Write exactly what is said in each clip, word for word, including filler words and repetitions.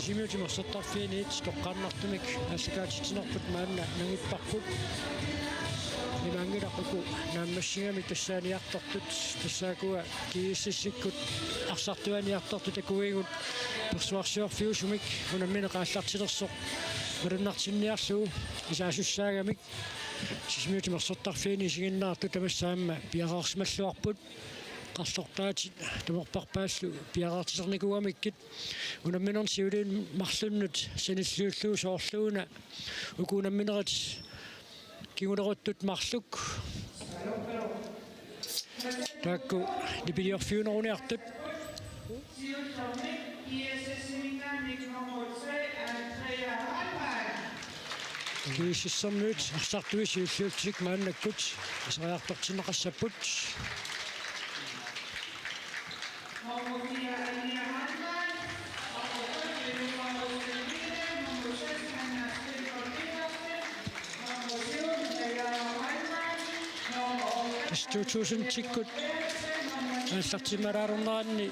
Sisimiut timersortarfianit toqqaannartumik aallakaatitsinerput maanna nangipparput. Imaanngilaq uku naammassigamik tassaaniartortut, tassaakua G S S-ikkut arsartuaniartortut takuigut persuarsiorfiusumik unammineq aallartilersoq malunnartinniarlugu isaasussaagami. Sisimiut timersortarfianit isiginnaartut tamassaamma piareersimalluarput. Qarlortaatit tamerparpaallu piareersisarnikuugamikkit. Unamminerni siuliani marlunnut sanilliullugu soorluuna uku unamminerit kinguneruttut marluk. Taakku nipiliorfiuneruniartut. G S S-ermiut arsartui siulliullutik maannakkut iseriartortinneqassapput. Tassa to tusindikkut aallartissimalaalerneranni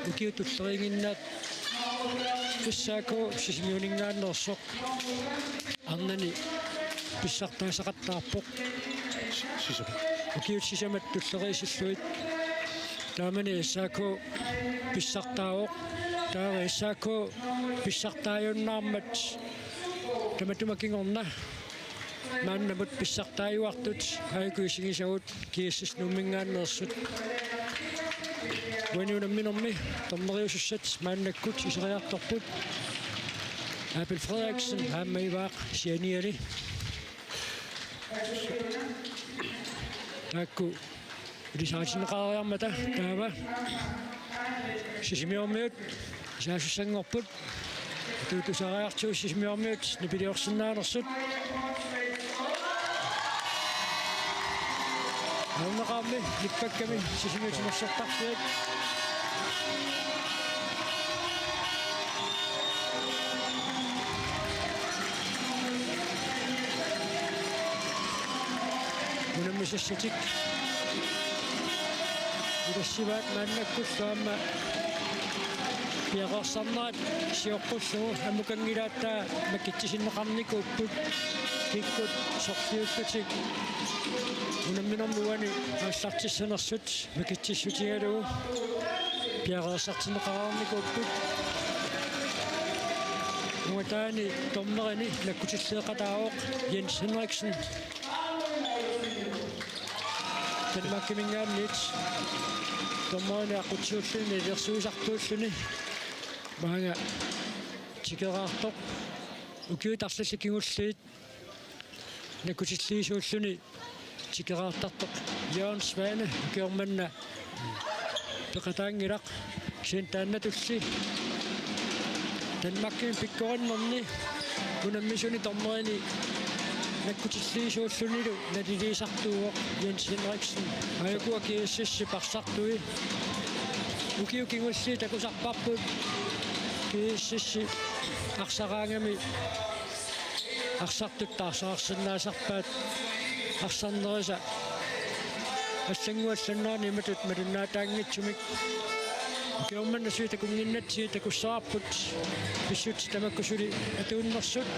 ukiut tulleriinnginnaat S A K Sisimiuninngaanneersoq arnani pissartaasaqattaarpoq. Sisap. Ukiut sisamat tulleriisillugit. Taamani S A K pissartaavoq. Taava S A K pissartaajunnaarmat tamatuma kingorna maannamut pissartaajuartut aajuku isigisagut G S S Nuumminngaanneersut. Uani unamminermi dommeriusussat maannakkut iseriartorput. Abel Frederiksen aamma Ivaaq Sianiali. Taakku ilisaritinneqareermata taava Sisimiormiut isaasussanngorput. Atuutusariartigu Sisimiormiut nipiliorsinnaanersut. Ajornaqaarmi nippakkami Sisimiut timersortarfiat. Unammisassatik ilassivaat maannakkullu aamma piareersarnerat sioqqullugu ammukanngilaat makitsinneqarnikuupput kikkut sorliullutik unamminermi uani aallartissanersut makitsissutigalugu piareersartinneqareernikuupput. Uunga taanna dommerini nakkutilleeqataavoq Jens Henriksen. Danmarkiminngaanniit dommerini aqqutiulluni ilersuisartuulluni maanga tikeraartoq. Ukiut arlallit kingulliit nakkutilliisuulluni tikeraartartoq Jørgen Svane ukioq manna peqataanngilaq. Kisianni taannatulli Danmarkimi pikkorinnerni unammisuni dommerini nakkutilliisuullunilu naliliisartuuvoq Jens Henriksen. Aajukua G S S-ip arsartui ukiut kingulliit takusarparput G S S-ip arsaraangami arsartut taarsersinnaasarpaat arsarnerisa allannguallannerani imatut malunnaataanngitsumik. Ukioq manna suli takunnginnatsigit takussavarput pissutsit tamakku suli atuunnersut.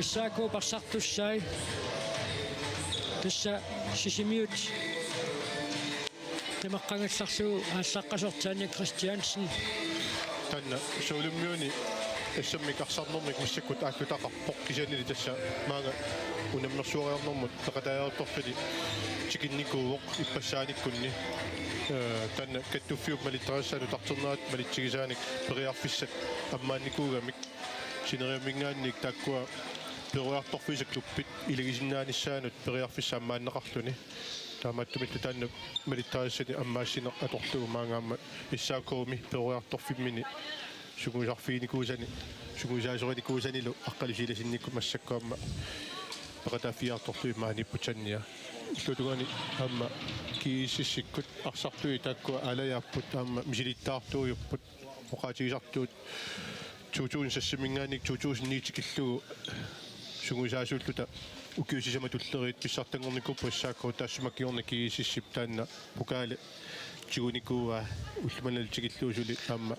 S A K-p arsartussai. Tassa Sisimiut tamakku angallarlugu aallaqqasoq Tanja Christiansen. Taanna Soorlumi S M-ik arsarnermik massakkut aallutaqarpoq kisiannili tassa maanga unammersuariarnermut peqataajartorfili tikinnikuuvoq ippassaanikkunni. Ee, taanna kattuffiup malittarisassaq nutarternerat malitsigisaanik periarfissat ammaannikuugamik sineriamminngaanniit taakkua peroriartorfiisa klubbit ilagisinnaanissaannut periarfissaq ammaanneqarluni. Taamaattumillu taanna malittarisassani ammaassineq atorlugu maanga aamma S A K-mi peroriartorfimmini sungiusarfiginikuusani, sungiusaasorinikuusanilu Aqqalusiilasinnikuup massakkut aamma peqataaffigiartorlugit maaniipput Tanja. Illuatungaani aamma G S S-ikkut arsartui taakkua aalajaapput aamma misilittaartuujupput. Oqaatigisartuut to tusind seks-iminngaanniit to tusind ni tikillugu sungiusaasuulluta ukiut sisamat tulleriit pissartanngornikuupput S A K, taassuma kingorna G S S-ip taanna pokaali tigunikuuaa ullumannalu tikillugu suli aamma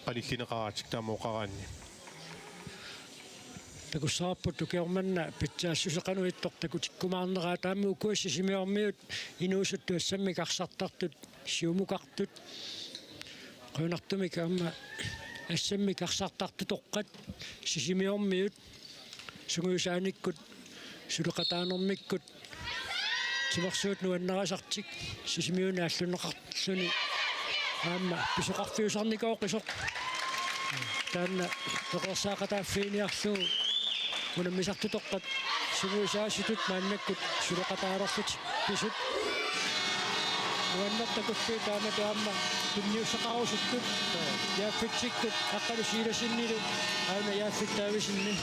qanillineqaratik taama oqaraanni. Takussavarput ukioq manna pitsaassuseq qanoq ittoq takutikkumaarneraa, taama ukua Sisimiormiut inuusuttut assammik arsartartut siumukartut. Qujanartumik aamma assammik arsartartutoqqat Sisimiormiut sungiusaanikkut suleqataanermikkut timersuut nuannarisartik Sisimiuni aallunneqarluni aamma pisoqarfiusarnikooqisoq. Taanna peqersaaqataaffiginiarlugu unammisartutoqqat sungiusaasutut maannakkut suleqataalerlutik pisut. Nuannertakuffiit taamatut aamma tunniussaqarusuttut. Jaaffitsikkut Aqqalu Silasinnilu aana Jaaffik Davidsenni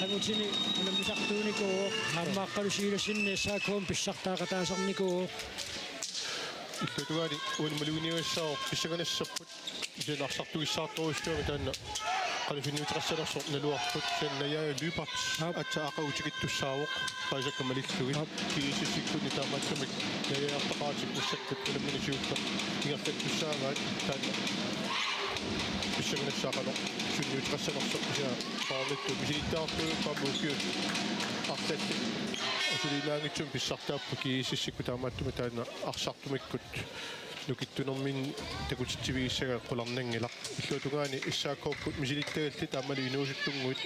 angutini unammisartuunikuuvoq. Aamma Aqqalu Silasinni S A K-mi pissartaaqataasarnikuuvoq. Illuatungaani uani maluginiagassaavoq pissanganassapput. Kisianni arsartugissaartorujussuugami taanna qanoq sunniuteqassanersoq naluarput, kisianni Najaaja Lyberth. Aap. Aatsaat aqagu tikittussaavoq paasisakka malillugit. Aap. G S S-ikkunni taamaattumik najaajartaqaratik massakkut unammineq siulleq ingerlattussaavaat, taanna pissanganassaaq qanoq sunniuteqassanersoq, kisianni qaarnittut misilittagartuuvoq aamma ukiut arlallit asuliinnanngitsumik pissartaapput G S S-ikkut, taamaattumik taanna arsartumikkut nukittunerminni takutitsivigissagaat qularnanngilaq. Illuatungaani S A K-kkut misilittagallit aammalu inuusuttunnguit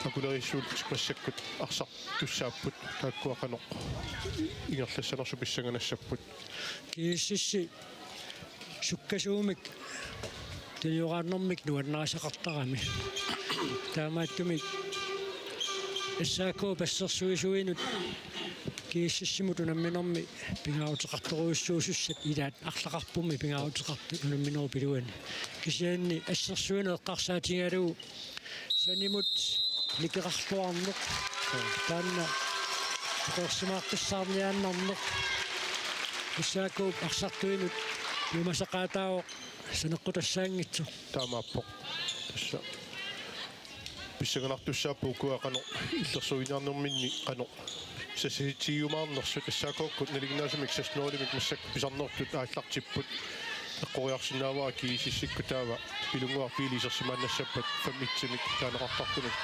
akulerisuullutik massakkut arsartussaapput, taakkua qanoq ingerlassanersut pissanganassapput. G S S sukkasuumik tunioraannermik nuannarisaqartarami. Taamaattumik S A K-p assersuisuinut G S S-imut unamminermi pingaaruteqartorujussuusussat ilaat arlaqarpummi pingaaruteqartut unamminerup iluani. Kisianni assersuineq eqqarsaatigalugu sanimut nikeqarluarneq, taanna peqersimaartussaarniaannarneq S A K-p arsartuinut nuimasaqaataavoq saneqqutassaanngitsoq. Taamaappoq. Tassa pissanganartussaapput ukua qanoq illersuiniarnerminni qanoq sassatigiumaarnersut. S A K-kkut nalinginnaasumik seks nul-imik massakkut pisarnertut aallartipput. Eqqoriarsinnaavara G S S-ikkut taava Pilunnguaq Piili isersimaannassappat fem et-imik taaneqartartunut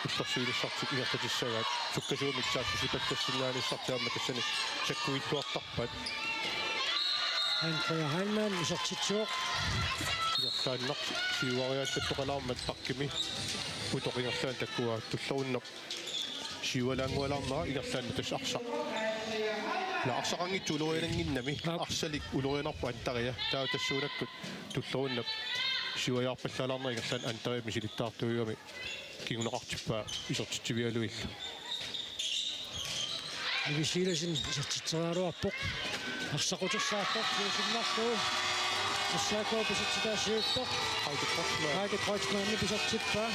illersuinissartik ingerlatissagaat. Sukkasuumik saassussipallassinnaanissartik aamma tassani sakkuilluartarpaat. Andrea Heilmann isertitsivoq. Ingerlaannaq siuariaatsoqalaarmat bakkimi putoq ingerlaannaq takkua tullerunnap siualaanngualaarnera ingerlaannaq tassa arsaq. Ila arsaqanngitsoq ulorianannginnami. Aap. Arsalik ulorianarpoq Andrea. Taava tassuunakkut tullerunnap siuariarpallaalaarnera ingerlaannaq Andrea misilittagartuugami kinguneqartippaa isertitsivigalugillu. Nivi Silassen isertitseriaraluarpoq. Arsaq utersaartoq siusinnarlugu. S A K pisertitaa siulleq. Heidi Kreutzmann. Heidi Kreutzmann pisertippaa.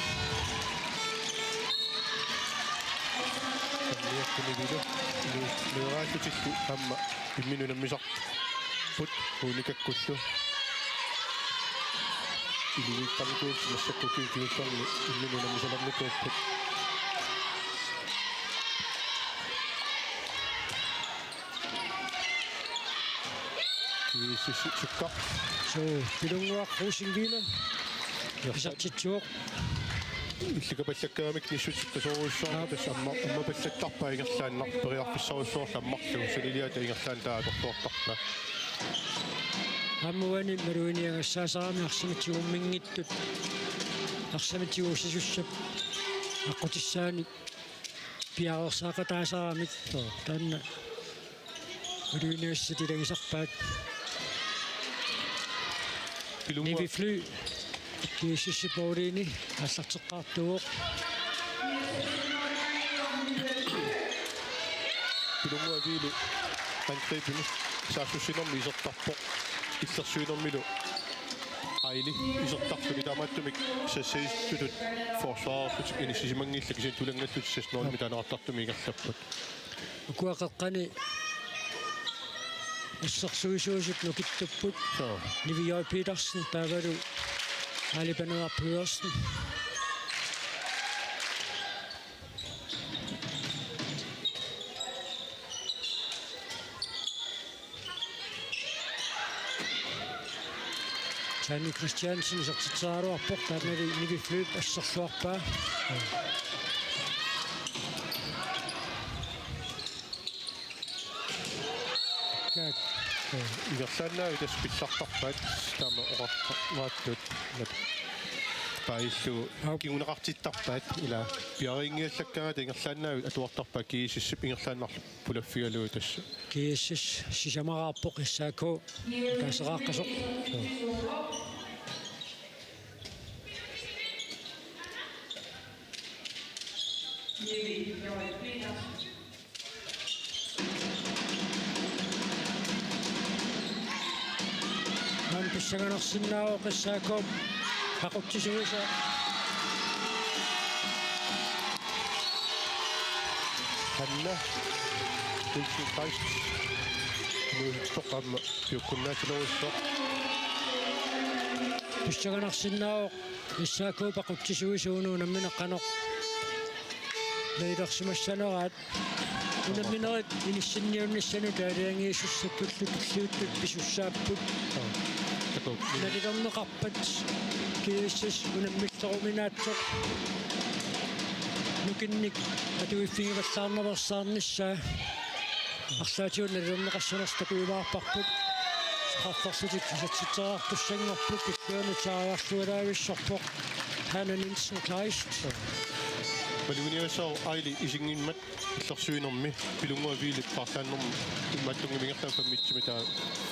Niakkunivilu. Nueraallutillu aamma imminut unammisarput uunikakkullu. Inuit tamakkuupput massakkut kingullerni imminut unammisalernikuupput. G S S sukkaq. Suu, Pilunnguaq Rosingville. Isertitsivoq. Illikapallakkaamik nissut sukkasuurussua. Aap. Tassa amma, ammapallattarpaa ingerlaannaq periarfissarujussuarlu ammarlugu. Saniliata ingerlaannaq taava atorluartarpaa. Aamma uani maluginiagassaasarami arsamik tigumminngitsut. Arsamik tigussisussap aqqutissaanik piareersaaqataasaramik. Taanna maluginiagassat ilagisarpaat. Pilunnguaq. Nivi Fly. G S S-ip målimi aallarteqqaartuuvoq. Pilunnguaq Viili angribimi saassussinermi isertarpoq. Illersuinermilu Aili isertarluni, taamaattumik sassartutut forsvarerlutik inissisimanngillat, kisianni tulanngallutik seks nul-imik taaneqartartumik ingerlapput. Ukua qeqqani assersuisuusut nukittupput. Suu. Nivi J. Petersen taavalu Aali Paneeraq Pedersen. Danny Christiansen isertitseraluarpoq, taannali Nivi Flyvp asserluarpaa. Kaak. Ingerlaannavik tassa pillartarpaat, taama oqartarpaattut. Paillu. Aap. Kinguneqartittarpaat, ila piareerinngiallakkaangata ingerlaannavik atuartarpaat, G S S-ip ingerlaannarlu pulaffigalugu tassa. G S S sisamaraarpoq, S A K taaseqaaqqasoq. Maanna pissanganarsinnaavoq S A K-p aqutsisuisa. Hanna Nielsen Kleist. Nuusuttoq aamma piukkunnaatilerujussuaq. Pissanganarsinnaavoq S A K-p aqutsisuisa, uagut unammineq qanoq nalilersimassaneraat. Unamminerit inissinniunnissanut aalajangiisussatullu tulliuttut pisussaapput. Takuuk. Nalilerneqarpat G S S unammilleruminaatsoq nukinnik atuiffigivallaarnersaarnissaa. Arlaatigut nalilerneqassanersoq takujumaarparput. Straffersutik isertitseqqussanngorput, killianut saariarlualaavissorpoq Hanna Nielsen Kleist. Maluginiassaaq Aili isiginngimmat illersuinermi Pilunnguaq Vilep paarlaannermi imaattunngimmat ingerlaannaq femogtyve meter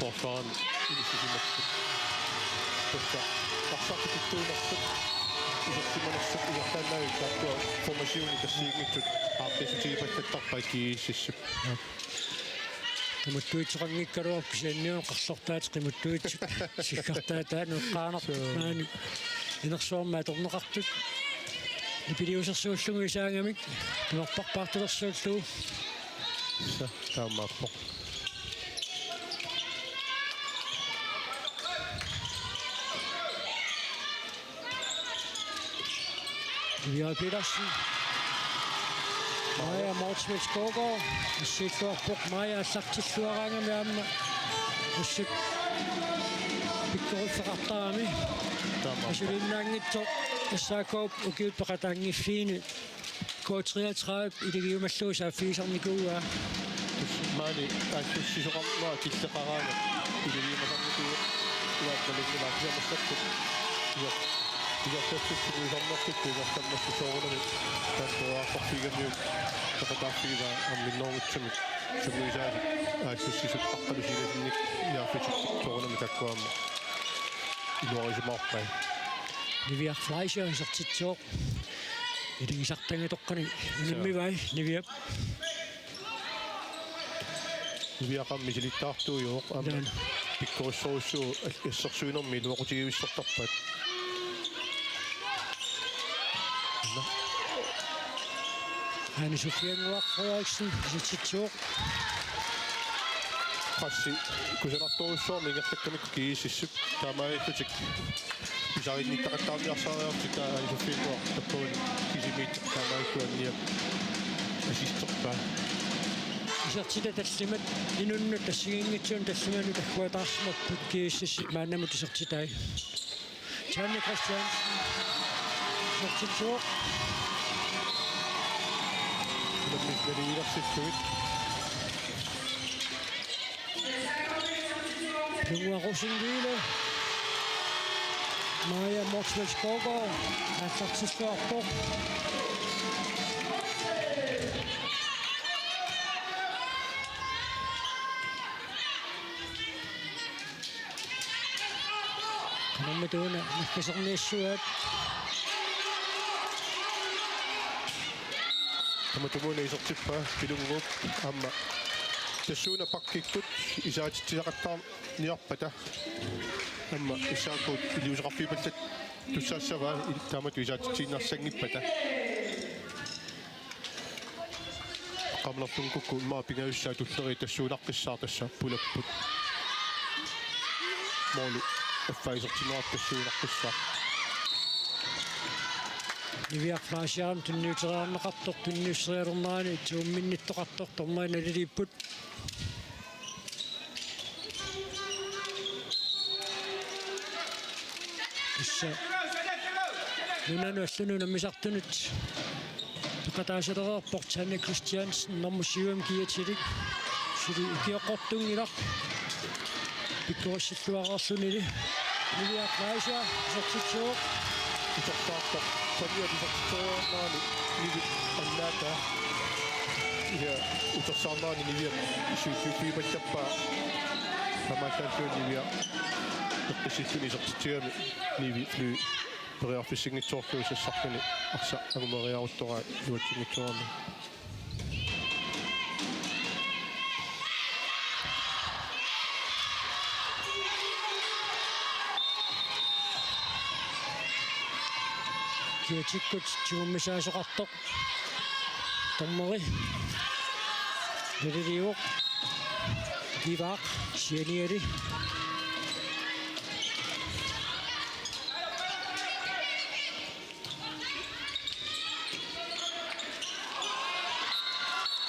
forsvarimi inissisimapput. Tassa arsartut kittuunersut isertimanersut ingerlaannavik taakkua formationi tassiinngitsut aaqqiissutigipallattarpaat G S S-ip. Qimuttuitsoqanngikkaluarpoq kisianni una qarlortaat qimuttuitsut sikkartaataat nueqqaanartut maani inersuarmi atorneqartut. Nipiliusersuullugu isaangamik tuarparpaartulersuullugu. Sa taamaappoq. Julia Petersen. Maja Motzfeldt Skovgaard. Assiilluarpoq Maja aallartilluaraangami aamma assut pikkoriffeqartarami. Taamaappoq. Asuliinnaanngitsoq S A K-p ukiut peqataanngiffiini K treogtredive ilagiumallugu saaffigisarnikuuaa. Maani aallussisoqarnera killeqaraangat ilagiumasarnikuuaa, uagut malinnilaarsiamassapput. Iser-, isertassussutigisarnertut isertammassuk soorunami taanna periarfissarfigigamiuk peqataaffigivaa aamma minnerunngitsumik sungiusaasoq aallussisut aqqalusiilasinnik iarfitik soorunami taakkua aamma iluarisimaarpai. Niviaq Fleischer isertitsivoq. Iligisartagatoqqani unammivai Niviap. Niviaq aamma misilittagartuujuvoq aamma. Jaa. Pikkorissorujussuuvoq, al-, assersuinermi iluaqutigivissortarpaat. Anne Sofie Nguaq Frederiksen isertitsivoq. Pressi kusanartorujussuarmik ingerlakkamikku G S S-ip taamaalillutik pisariinnittaqattaarniarsaariarlutik, taava Anne Sofie Nguaq tappavani kisimiittoq taamaalilluanniap assisterpaa. Isertitat tallimat inunnut assigiinngitsunik tallimanut agguataarsimapput G S S-ip maannamut isertitai. Janne Christiansen. Isertitsivoq. Isertitseriilersillutik. Pilunnguaq Rosing-Hvile. Maja Motzfeldt Skovgaard aallartilluarpoq. Qanormita una nakkaserniassuat. Tamatumuuna isertippaa Pilunnguup aamma tassuuna pakkikkut isaatitsisaqattaarniarpata. Aamma S A K-t iliuuseqarfigipallattut tussaassavaa il-, taamatut isaatitsiinnarsinnaappata. Qamalertungukkukku immaqa pingajussaat tulleriit tassuunaqqissaaq tassa pulapput. Måli affaa isertinneqartoq tassuunaqqissaaq. Niviaq Fleischer tunniuteriarneqartoq, tunniusserialernerani tuumminnittoqartoq, dommeri naliliipput. Nunanut allanut unammisartunut peqataasalereerpoq Tanne Christiansen, nummer syv, Kia Tilik. Suli ukioqqortunngilaq. Pikkorissilluareerlunili. Niviaq Naisia isertitsivoq. Isertaartoq. Saniat isertitsivoq maani Nivi annaata. Ja, utersaarnerani Niviaq syvogtyve-ppaa. Taamaasilluni Niviaq eqqissilluni isertitsigami Nivi Fly periarfissinngitsoorlugu sassarluni arsaq angumeriaruttoraat iluatsinngitsoorami. Kia Tikkut tigummisaasoqartoq. Dommeri. Naliliivoq. Ivaaq. Sianiali.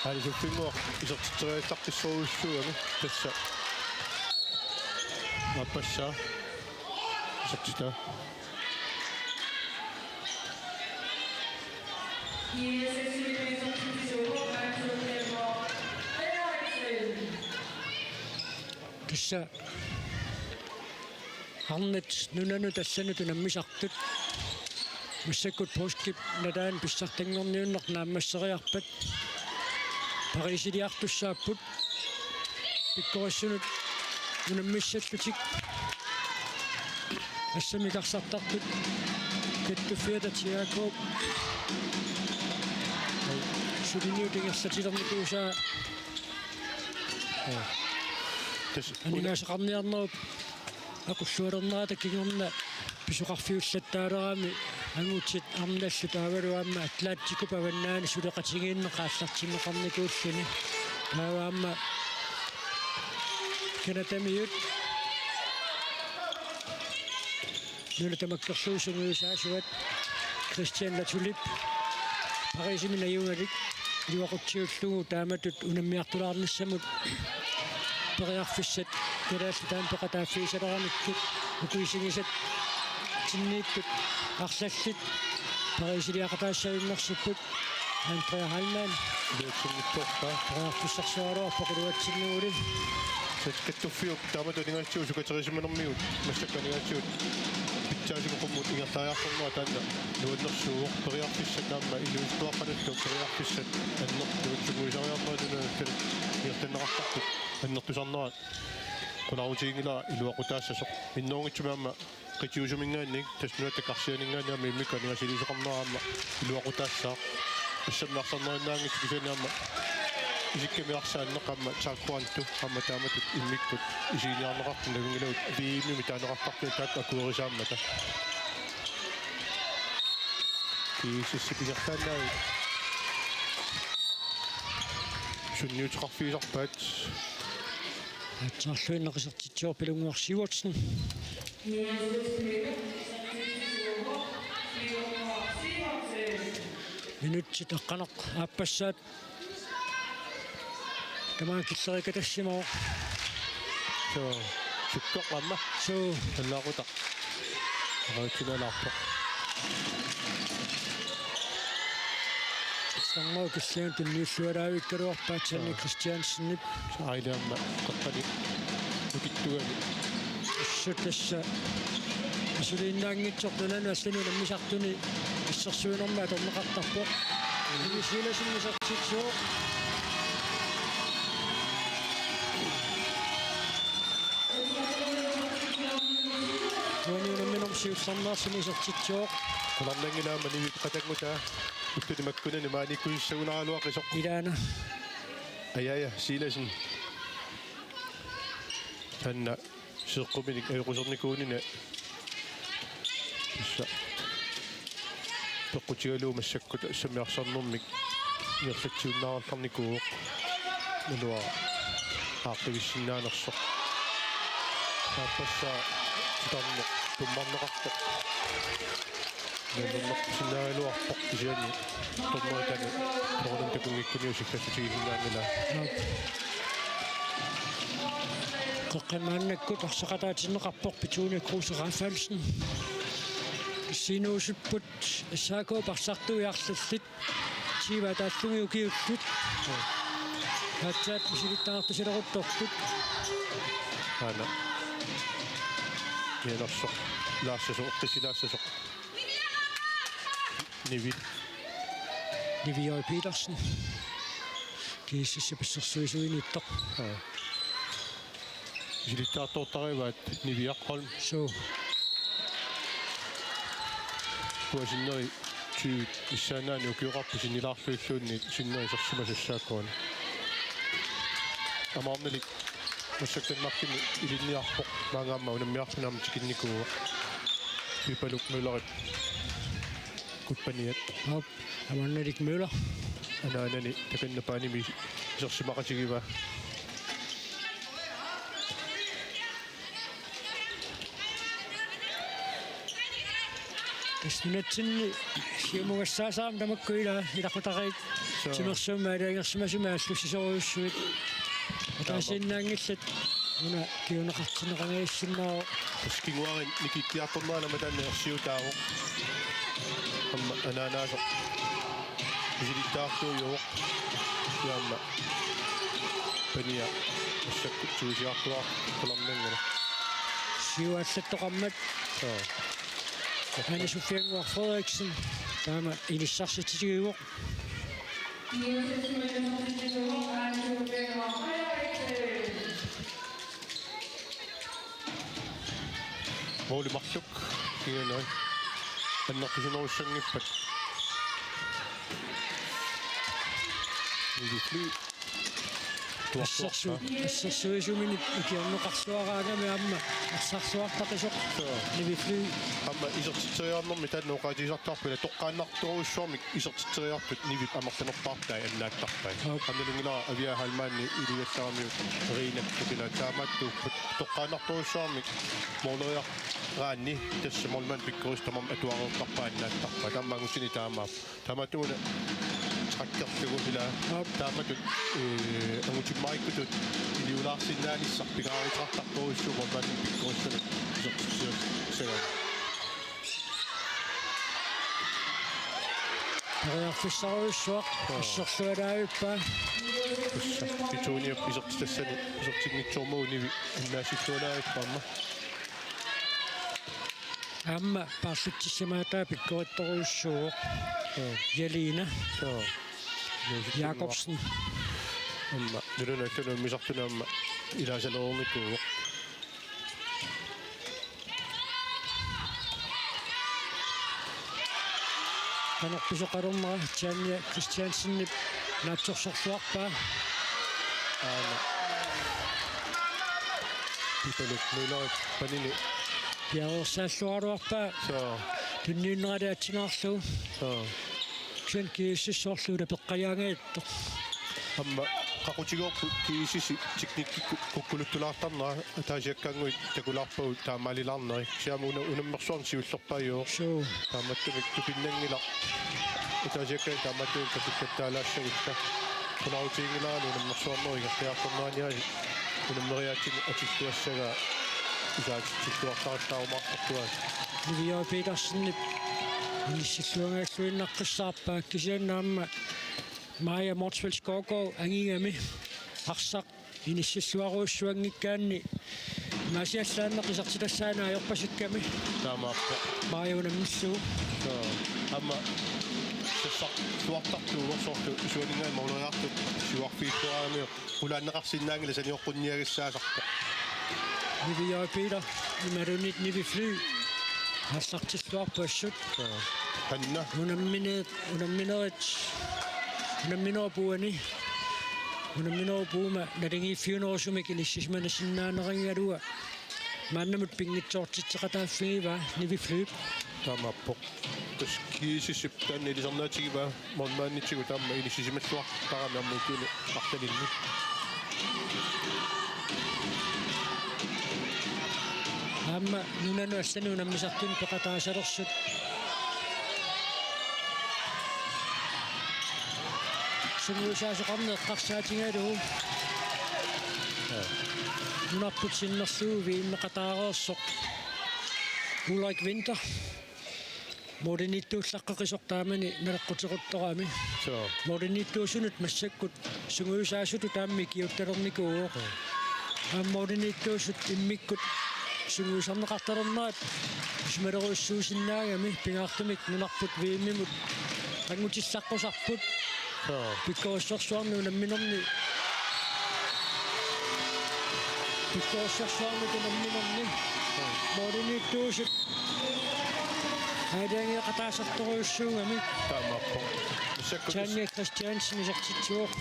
Aalisuffinnguaq isertitseriallaqqissorujussuugami tassa. Aappassaa isertitaa. Tassa arnat nunanut allanut unammisartut. Massakkut poskip nalaani pissartanngorniunneq naammasseriarpat. Pariisiliartussaapput. Pikkorissunut unammissallutik. Assammik arsartartut. Kattuffiata T R K. Suliniut ingerlatilernikuusaa. Tassa una- aningaasaqarniarnerup aqullualernerata kingorna pisoqarfiullattaalerami angutit arnallu taavalu aamma Atlanticup avannaani suleqatigiinneq aallartinneqarnikuulluni. Taava aamma Canadamiut. Nuna tamakkerlugu sungiusaasuat Christian Latulip Pariisimi najugalik iluaqutsiullugu taamatut unammiartulaarnissamut periarfissat kalaallit taama peqataaffigisaleranikkut uku isigisatsinniittut arlallit Pariisiliaqataassagunarsipput. Andrea Heilmann. Iluatsinngitsoorpaa. Periarfissarsioraluarpoq iluatsinngilaq. Kattuffiup taamatut aningaasatigut sukaterisimanermigut massakkut aningaasatigut pitsaasumik qummut ingerlariartornera taanna nuannersuuvoq, periarfissat aamma inuusuttuaqqanullu periarfissat annertuut sungiusariarnerat nunanut allanut ingerlanneqartartut annertusarnerat qularutiginngilara iluaqutaassasoq. Minnerunngitsumik aamma qitiusuminngaanniit, tassa nunatta karsianinngaanniit aamma immikkut aningaasaliisoqarnera aamma iluaqutaassaaq. Assammik arsarnerinnaanngitsoq kisianni aamma isikkami arsaanneq aamma taekwondo aamma taamatut immikkut isiginiarneqartut nalunngilagut V M-imi taaneqartartut taakku akuerisaammata. Kiisissi pigertaannaavik. Sunniuteqarfigisarpaat. Aatsaarluinnaq isertitsivoq Pilunnguaq Sivertsen. Minutsit aqqaneq-aappassaat. Tamaanga killeriikkatassimavoq. Suu, sukkoq aamma. Suu. Allaaqutaq. Aqagutsilaarpoq. Isarmau killingani tunniullualaavikkaluarpaa Tanne Christiansenip. Aili aamma qaqqani nukittugami. Assut tassa asuliinnaanngitsoq nunanut allanut unammisartuni assersuinermi atorneqartarpoq. Nivi Silassen isertitsivoq. Uani unamminermi siullermeersuni isertitsivoq. Qularnanngilaq aamma Nivip qatanngutaa. Ulluni makkunani maaniikkusussagunaraluaqisoq. Ilaana. Aja, Aja Silassen. Taanna seeqquminik ajoqusernikuunini. Tassa peqqutigalugu massakkut assammik arsarnermik ingerlatsiunnaarallarnikuuvoq. Naluara aaqqiivissinnaanersoq. Aappassaa titarneq tummarneqarpoq. Nalunnersinnaagaluarpoq kisianni dommeritani soorunami takunngikkuniuk sillassutigisinnaanngilaa. Qeqqani maannakkut arsaqataatinneqarpoq Petunia Kruse Rafaelsen. Sinuusupput S A K parsartui arlallit. Siva taallungi ukiullut. Aatsaat misilittagartusileruttorput. Aana. Kianersoq. Laassasoq. Oqqisilaassasoq. Nivi. Nivi J. Petersen. G S S-ip assersuisuiniittoq. Aa. Misilittagartortarivaat Niviaq Holm. Suu. Kuasinnerit tyve missaannaani ukioqarpoq sinnilaarluilluunniit sinneri isersimasut S A K-mi. Amaarnalik massakkut Danmarkimi ilinniarpoq, maanngaanniit unammiarluni aamma tikinnikuuvoq. Pipaluk Møllerip kuppaniat. Aap, Amannalik Møller. Anaanani takanna paanimi isersimaqatigivaa. Tassa nunatsinni siumugassaasarami tamakku ila ilaqutariit. Suu. Timersuummi aalajangersimasumik aallussisorujussuit. Taama. Ataasiinnaanngillat. Una kinguneqartinneqangajassinnaavoq. Tassa kinguaariit nikikkiartorneranni aamma taanna ersiutaavoq. Aamma anaanaasoq misilittagartuujuuvoq. Aamma pania massakkut tigusiartuaartoq qularnanngilaq. Siuallattoqarmat. Suu. Anne Sofie Ngor Frederiksen. Taama inissarsitsitigivoq. Måli marluk. Ianoi. Annertusinerussanngippat. Nivi Fly. Tuarsuarpa. Assersu-, assersuisuminit ikiorneqarluaraangami aamma arsarluartaqisoq. Suu. Nivi Fly. Aamma isertitseriarnermi taanna oqaatigisartuarput ila toqqaannartorujussuarmik isertitseriartut Nivip amerlanerpaartai annaattarpai. Aap. Aamma nalunngilara Aviaja Heilmanni iligallaramiuk Rina Tukila taamaattuupput toqqaannartorujussuarmik måleriaraanni tassa målmandip pikkorissut tamarmik atuareertarpai annaattarpai. Taamaattumik taamaappoq. Taamaattumik una trakkerlugu ila. Aap. Taamatut, eh, angutimmagikkutut iliulaarsinnaanissaq pingaaruteqartartorujussuuvoq målmandip pikkorissunut isertitseriassagaanni. Periarfissarujussuaq. Joo. Assersualaavippaa. Tassa Petuniap isertitassani isertinngitsoormagu Nivi annaasittualaavippaamma. Aamma paarluttissimaataa pikkorittorujussuuvoq. Joo. Jelena. Joo. Jakobsen. Aamma nunanut allanut misartunut aamma ilaasalerornikuuvoq. Qanorpiaq soqalorma Tanja Christiansenip naatsorsorluarpaa. Aana. Pipaluk Møllerip panini. Piareersaalluaraluarpaa. Suu. Tunniunnerali atsinaarlugu. Suu. Kisianni G S S soorlu peqqajaangajaat. Aamma qaqutigoorput G S S-i teknikkikkut kukkuluttulaartarnera ataasiakkaannguit takulaarpagut taamaalilaarneri. Kisianni una-, unammersuarneq siullerpaajuvoq. Suu. Taamaattumik tupinnanngilaq. Ataasiakkaat taamaattumik katikkattaalaassagutta. Qularutiginngilara unammersuarnerup ingerlaartorneraniarlugu unammeriaatsimut atilluassagaa isaatitsilluartarattaarumaartartuaat. Nivi J. Petersenip inissilluangaalluinnaqqissaarpaa kisianni aamma Maja Motzfeldt Skovgaard angigami arsaq inissilluarujussuanngikkaanni imaasiallaannaq isertitassaanik ajorpasikkami. Taamaappoq. Maja unammillugu. Suu. Aamma sassartuartartuuvoq soorlu isuaninngaanniit måleriartup siuarfiilluaramiuk qulaanneqarsinnaanngilaq sanioqqunniagassaasarpoq. Nivi J. Peter, imaluunniit Nivi Fly. Aallartilluarput assut. Suu. Hanna. Unamminerit, unamminerit, unamminerup uani. Unamminerup uuma naligiiffiunerusumik inissisimanassinnaanerangaluaq. Maannamut pinngitsoortitseqataaffigivaa Nivi Fly. Taamaappoq. Tassa G S S-ip taanna ilisarnaatigivaa målmanditigut aamma inissisimalluartarami aamma ukiuni arlalinni. Aamma nunanut allanut unammisartunut peqataasalersut. Sungiusaasoqarneq eqqarsaatigalugu. Nunarput sinnerlugu V M-eqataareersoq Ulrik Winther. Målimiittuullaqqeqisoq taamani naleqqutequttorami. Suu. Målimiittuusunut massakkut sungiusaasutut aamma ikiuttalernikuuvoq. Aamma målimiittuusut immikkut sungiusarneqartalernerat isumaleruissuusinnaagami pingaartumik nunarput V M-imut qanngutillaqqusarput. Suu. Pikkorissorsuarnik unamminerni. Pikkorissorsuarnik unamminerni. Suu. Målimiittuusut aalajangeeqataasartorujussuugami. Taamaappoq. Massakkut Tanja Christiansen isertitsivoq.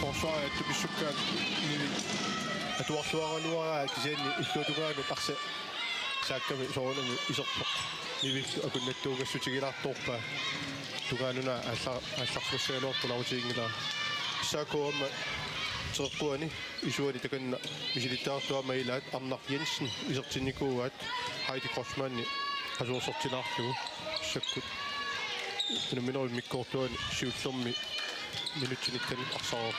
Forsvarip atupinnissakkaanni atuarluaraluaraa kisianni illuatungaanut arsaq saakkami soorunami iserpoq. Nivillu akunnattuugassutigilaartorpaa. Tungaanut una aalla-, aallarsimassagaluarpoq larutiginngilara. S A K aamma teqeqquani isuani takanna misilittagartuama ilaat Arnaq Jensen isertinnikuuaat Heidi Kreutzmanni asuersertilaarlugu massakkut. Unamminerup immikkoortuani siullermi minutsit nitten arsaarpoq.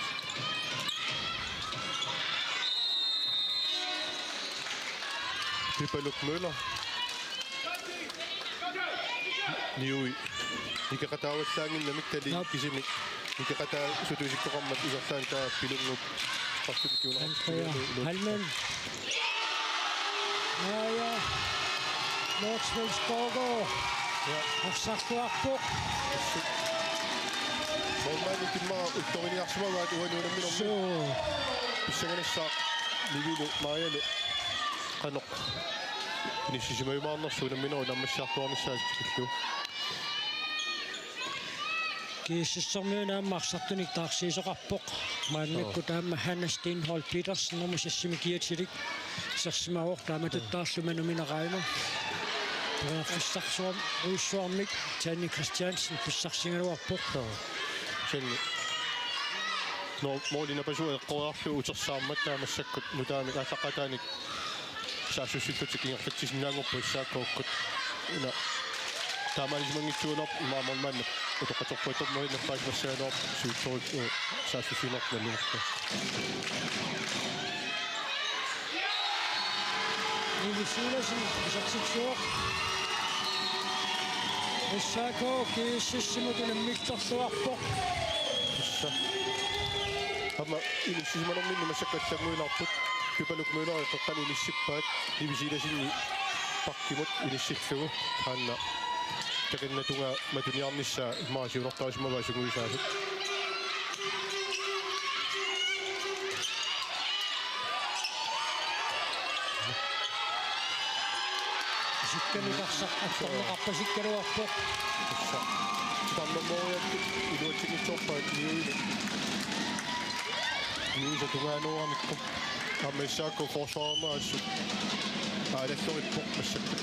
Pipaluk Møller. Niui. Nikeqataavallaannginnamik tali Nap. Kisimi. Nikeqataasutut isikkoqarmat isertaani taava Pilunnguup qassumik kiunaqartigigalugu. Halmen. Naja. Motzfeldt Skovgaard. Ja. Arsartuarpoq. Målmandip immaqa uttoriniarsimavaat uani unamminermi. Suu. Pissanganassaaq Nivilu Marialu qanoq inissisimajumaarnersoq unamminerup naammassiartuaarnissaa tikillugu. G S S-ermiuna aamma arsartunik taarsiisoqarpoq. Maannakkut aamma Hanna Steenholdt Petersen nummer seksimi kiatilik isersimavoq taamatuttaarlu Manu Mineraima. Periarfissarsuarmik Tanja Christiansen pissarsigaluarpoq. Tanja. Nå, målip napasua eqqoriarlugu utersaarmat taava massakkut nutaamik aallaqqaataanik saassussillutik ingerlatsisinnaanngorput S A K-kkut. Una taamaalimanngitsuunerput immaqa målmandip utoqqatserput atornerpaasimassagaluarpoq siuttorit, eh, saassussinerput naluarput. Nivi Sivertsen isertitsivoq. S A K G S S-imut unammillerluarpoq. Tassa. Aamma inissisimanerminni massakkut allannguilaarput. Pipaluk Møller qeqqani inissippaat. Nivi Sivertsenip bakkimut inissillugu. Taanna takanna tungaa matuniarnissaa immaqa siunertarisimavaa sungiusaasut. Isikkamik arsaq attorneqarpasikkaluarpoq. Tassa. Titarnermoriattut iluatsinngitsoorpaat Niuilu. Niuisa tungaanooramikku. Aamma S A K forsvarerneq assut aalallorippoq massakkut.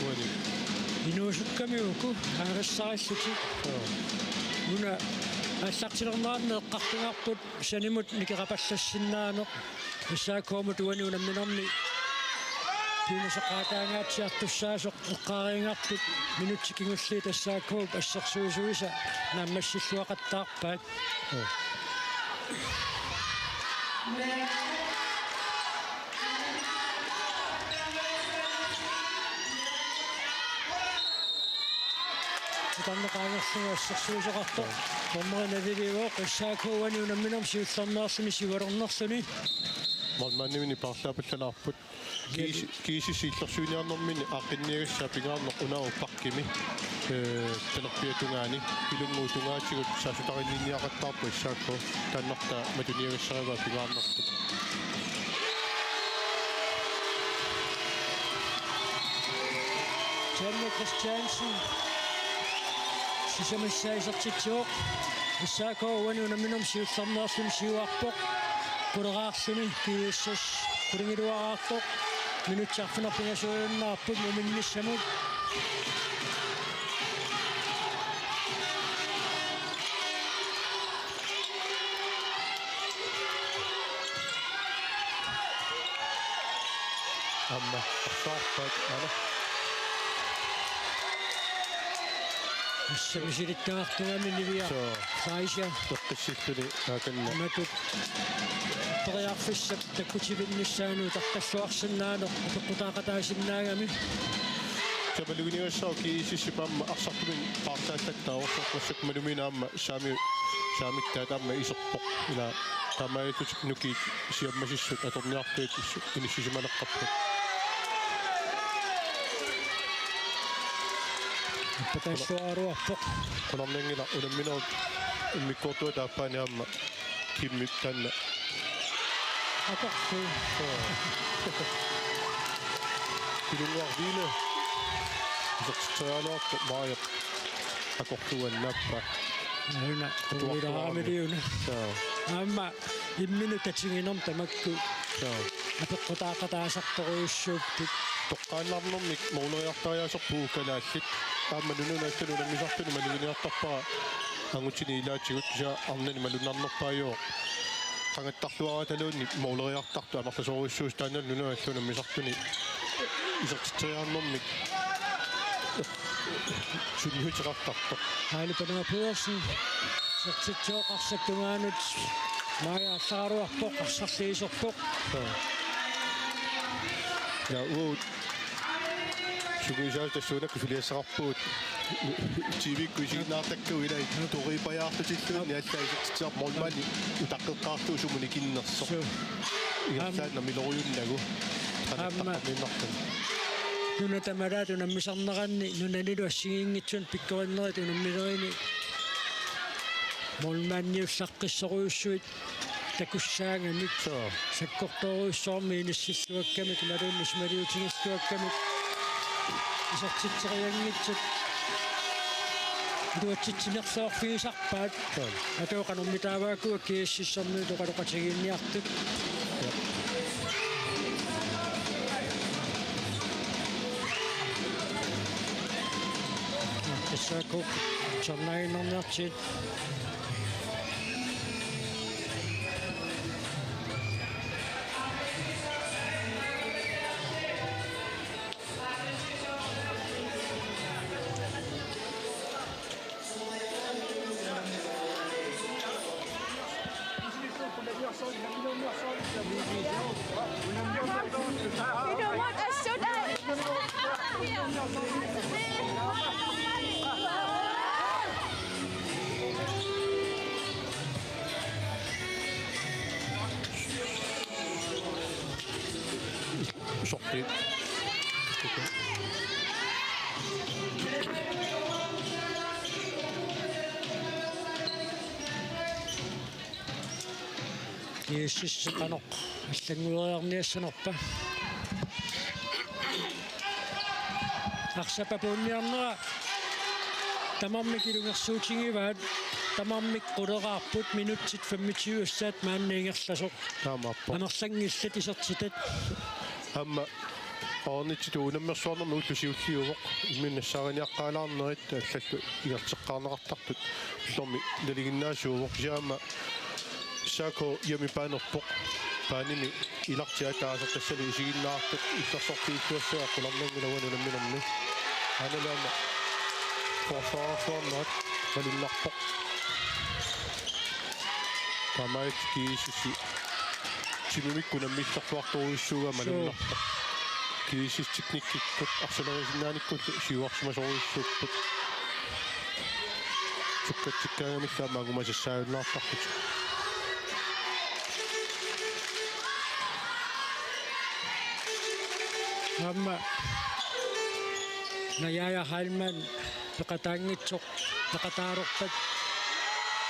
Uani. Inuusukkami uku aarissarillutik. Joo. Una aallartilerneranni eqqartugarput sanimut nikeqapallassinnaaneq. S A K-mut uani unamminermi piumasaqaataangaatsiartussaasoq eqqaariigarput minutsit kingulliit S A K-p assersuisuisa naammassilluaqattaarpaat. Titarneq qaangerlugu assersuisoqartoq. Dommeri naviliivoq, S A K uani unamminermi siullernerluni siualernerluni. Målmandiminik paarlaapallalaarput. G S S, G S S illersuiniarnermini aaqqinniagassaa pingaarneq unaavoq bakkimi. Ee, talerpiata tungaani. Pilunnguup tungaatigut saassuttarinninniaqattaarpoq S A K. Taannartaa matuniagassarivaa pingaarnertut. Tanja Christiansen. Sisamassaa isertitsivoq. S A K uani unamminermi siullernerluni siuarpoq. Quleraarluni G S S qulingiluaraartoq. Minutsit arfineq-pingasuujunnarput muminnissamut. Aamma arsaarpaat aana. Tassa misilittagartugami Nivia. Soo. Saisia. Toqqissilluni aakanna. Matut. Periarfissap takkutivinnissaanut taqqalluarsinnaaneq utoqqutaaqataasinnaagami. Tamaluginiussaq G S S-ip aamma arsartumik paarlaallattaartoq massakkut malumina aamma saami saamittaat aamma iserpoq ila taamaalillutik nukiit siammasissut atorniarlugit inissisimaleqqapput. Patalluaruarpoq. Qularnanngilaq unamminerup immikkoortuata aappaani aamma Kimmip taanna. Atorlu. Pilunnguaq Ville. Isertitseriaraluarpoq Maajap akorluannaappa. Aana, atuartuarami. Uilaamiliuna. Soo. Aamma imminut tatiginermut tamakku. Soo. Apeqqutaaqataasartorujussuupput. Toqqaannarnermik mooleriartariaaserput kalaallit. Aamma nunanut allanut unammisartuni maluginiartarpara angutini ilaatigut kisianni arnani malunnarnerpaajuvoq. Qangattarluarataluunniit mooleriartartut amerlasoorujussuusut taannalu nunanut allanut unammisartuni isertitseriarnermik sunniuteqartartoq. Aali Panuga Pedersen. Isertitsivoq arsap tungaanut. Maaja allaraluarpoq, arsarli iserpoq. Soo. Ja, uut. Sukuisaa tassuunakkut suliassaqarpugut. T V-kkut isiginnaartakkagut ilai toriipajaarlutilluunniit allaat isertitsiarpoq målmandi utaqqeqqaarlugu sumut nikinnersoq. Suu. Ingerlaannaq miloriunnagu. Aamma. Qanattaqqamiinnarluni. Nuna tamalaat unammisarneranni nunanilu assigiinngitsunik pikkorinnerit unamminerini målmandiullaqqissorujussuit takussaagamik. Soo. Sakkortoorujussuarmik inissilluakkamik imaluunniit isumaliutigilluakkamik isertitserianngitsut iluatsitsinerluarfigisarpaat. Soo. Atuut qanormitaava ukua G S S-ermiut oqaloqatigiinniartut. Tassa ukua ternaaginnarniartigit. Sorti. G S S qanoq allanngueriarniassanerpa. Arsap apuunniarnera tamarmik ilungersuutigivaat, tamarmik quleraarput, minutsit femogtyve assaat maanna ingerlasoq. Taamaappoq. Amerlanngillat isertitat. Aamma ornitsit unammersuarnermi ullut siulliuvoq. Imminut nassaariniaqqaalaarnerit allallu ingerlateqqaarneqartartut ullormi nalinginnaasuuvoq. Kisianni aamma S A K hjemmebaanerpoq. Baanimi ilartia taasertassali isiginnaartut illersorfiilluassagaa qularnanngilaq uani unamminermi. Aanalu aamma forsvarersuarnerat malunnarpoq. Taamaalillutik G S S-i timimikkut unammillerluartorujussuugaa malunnarpoq. G S S teknikkikkut arsalerisinnaanikkullu siuarsimasorujussuupput. Sukkatsikkaangamillu aamma angumasassaajunnaartarput. Aamma Najaja Heilmann peqataanngitsoq, peqataalerpat.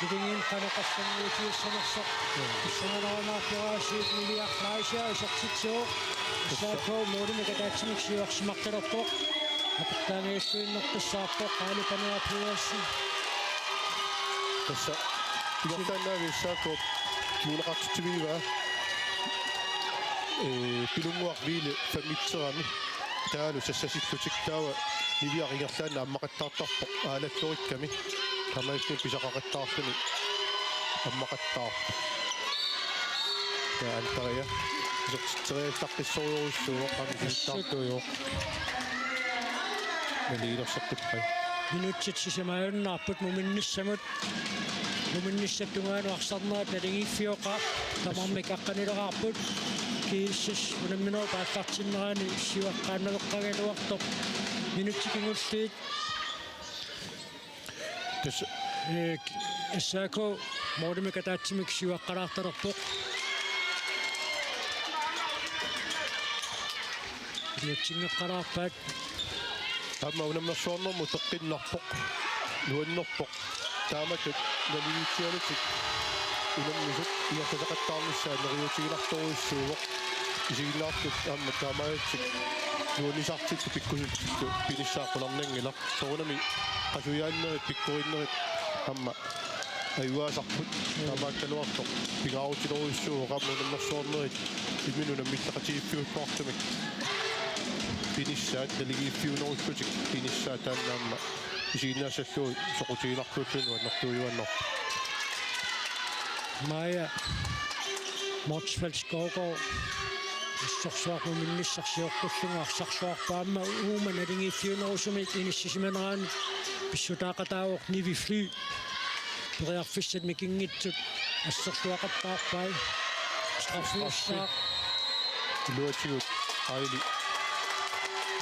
Ilingiinnaq qanoq qassannguutigissanersoq. Issanalarumaarporaasiit Niviaq Fleischer isertitsivoq. S A K målimik ataatsimik siuarsimaqqalerpoq. Apeqqutaanngilluinnartussaavoq Aali Panuga Pedersen. Tassa. Iluartaannaavik S A K-p kinguneqartitsivigivaa. Ee, Pilunnguaq Ville femogtyve-mi. Taavalu sassasillutik taava Niviaq ingerlaannaq ammaqattaartarpoq aalallorikkami. Taamaattumik pisaqaqattaarluni ammaqattaarpoq. Ja, Antaria. Isertitseriallaqqissorujussuuvoq, aamma siuttaartuujuvoq. Naligilersoqqippai. Minutsit sisamaajunnaarput muminnissamut. Muminnissap tungaanut arsarnerat naligiiffioqaaq. Tamarmik aqqanileqaarput. G S S unamminerup aallartinnerani siuaqqaannaveqqagaluartoq. Minutsit kingulliit. Tassa, eh, S A K målimik ataatsimik siuaqqalaartalerpoq. Iluatsinngikkaluarpaat. Aamma unammersuarnermut peqqinnarpoq. Nuannerpoq. Taamatut naligiitsialutik unammisut ingerlasaqattaarnissaat neriuutigilaartorujussuuvoq. Isiginnaartut aamma taamaalillutik nuannisartut pikkusillutik pinissaat qularnanngilaq. Soorunami qasujaannerit pikkorinnerit aamma ajugaasarput, taamaakkaluartoq pingaarutilerujussuuvoq aamma unammersuarnerit imminut unammilleqatigiiffiulluartumik pinissaat naligiiffiunerullutik pinissaat taanna aamma isiginnaassallugu soqutiginartuulluni annertuujuaannarpoq. Maja Motzfeldt Skovgaard assorsuaq muminnissaq sioqqullugu arsarsuarpaa aamma uuma naligiiffiunerusumik inissisimaneraanut pissutaaqataavoq Nivi Fly. Periarfissat mikinngitsut assersuaqattaarpai. Straffiussaaq. Iluatigut Aili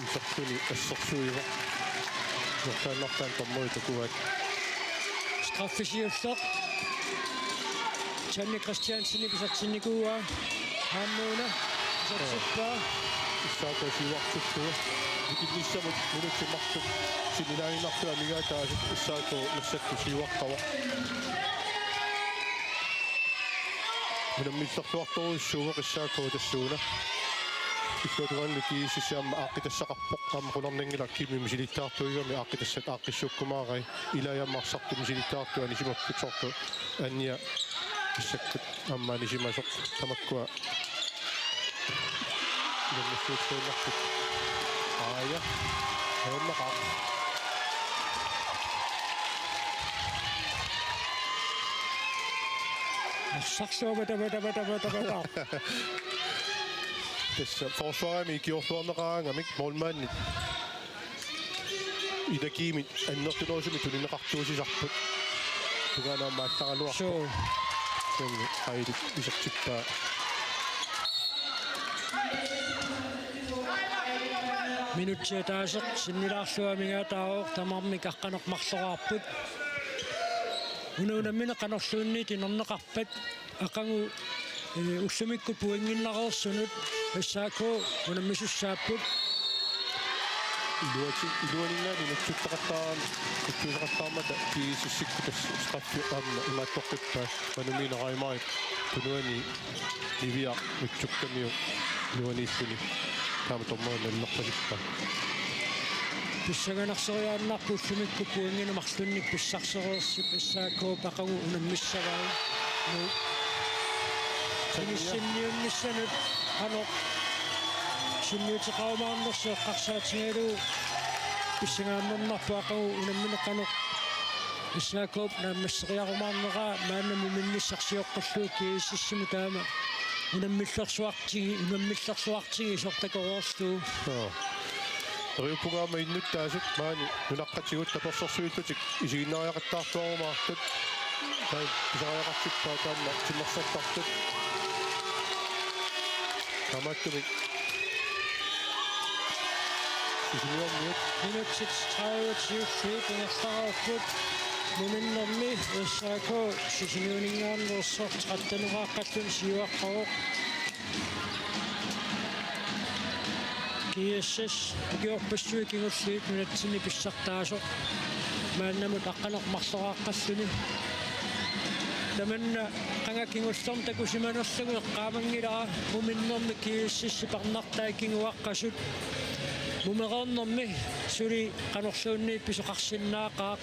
isertuni assersuivoq. Nuortaannartaan dommerit takuaat. Straffi siulleq. Janni Christiansenip isertinnikuuaa. Aamma una isertippaa. S A K siuartuttugu. Mikinnissamut minutsit marluk sinnilaaginnarlugit amigaataasut S A K massakkut siuaqqavoq. Unammillerluartorujussuuvoq S A K tassuuna. Illuatungaani GSS aamma aaqqitassaqarpoq. Aamma qularnanngilaq Kimi misilittagartuugami aaqqitassat aaqqissuukkumaarai. Ilai aamma arsartut misilittagartut anisimapput soorlu Anja massakkut aamma anisimasoq tamakkua. Ilannussuutsuinnarput. Aaja. Ajornaqaaq. Arsarsuaq tama, tama, tama, tama, tama. Tassa forsvarimi ikiorluarneqaraangamik målmandit. Ida Kimit annertunerusumik tunineqartuussisarput. Tungaanut aamma allaraluarpoq. Suu. Tungi Aili isertippaa. Minutsit ataaseq sinnilaarlugu amigaataavoq, tamarmik aqqaneq-marloraarput. Una unammineq qanorluunniit inerneqarpat? Aqagu, eh, ullumikkut pointinnareersunut S A K unammisussaapput. Iluati-, iluaninngaanniit nutsuttaqattaarama, nutsuttaqattaarmata GSS-ikkut tassa straffi aamma imaattoqqippaa, Manumiina Reimarip tunuani Niviaq nutsukkamiuk iluaniilluni. Taama dommerit nallerpasippaa. Pissanganarsereersinnaapput ullumikkut pointinik marlunnik pissarsereersut S A K-p aqagu unammissavai. Nu. Inissinniunnissanut qanoq sunniuteqarumaarnersoq eqqarsaatigalugu pissangaannarpoq aqagu unammineq qanoq S A K-p naammasseriarumaarneraa maanna muminnissaq sioqqullugu GSS-imut taama unammillersuartigi-, unammillersuartigisoq takoreerlugu. Joo. Eriuppungaama innuttaasut maani nunaqqatigut tapersersuillutik isiginnaariaqattaartuarumaartut. Taava pisariaqartippaat taanna timersortartut. Taamaattumik Sisimiormiut. Minutsit tredive-t siulliit ingerlareerput. Muminnermi S A K Sisimiuninngaanneersoq tretten-eraaqqalluni siuaqqavoq. GSS ikiorpassuit kingulliit nunatsinni pissartaasoq maannamut aqqaneq-marloraaqqalluni. Tamanna qanga kingullermik takusimanerlugu eqqaamanngilara, muminnermi GSS-ip arnartai kinguaqqasut. Mumereernermi suli qanorluunniit pisoqarsinnaaqaaq.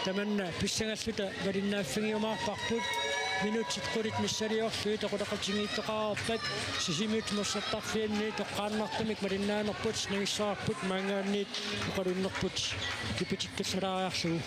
Tamanna pissangalluta malinnaaffigiumaarparput. Minutsit qulit missiliorlugit oqaloqatigiittoqareerpat Sisimiut timersortarfianni toqqaannartumik malinnaanerput nangissavarput, maanngaanniit oqalunnerput kipitikkallaariarlugu.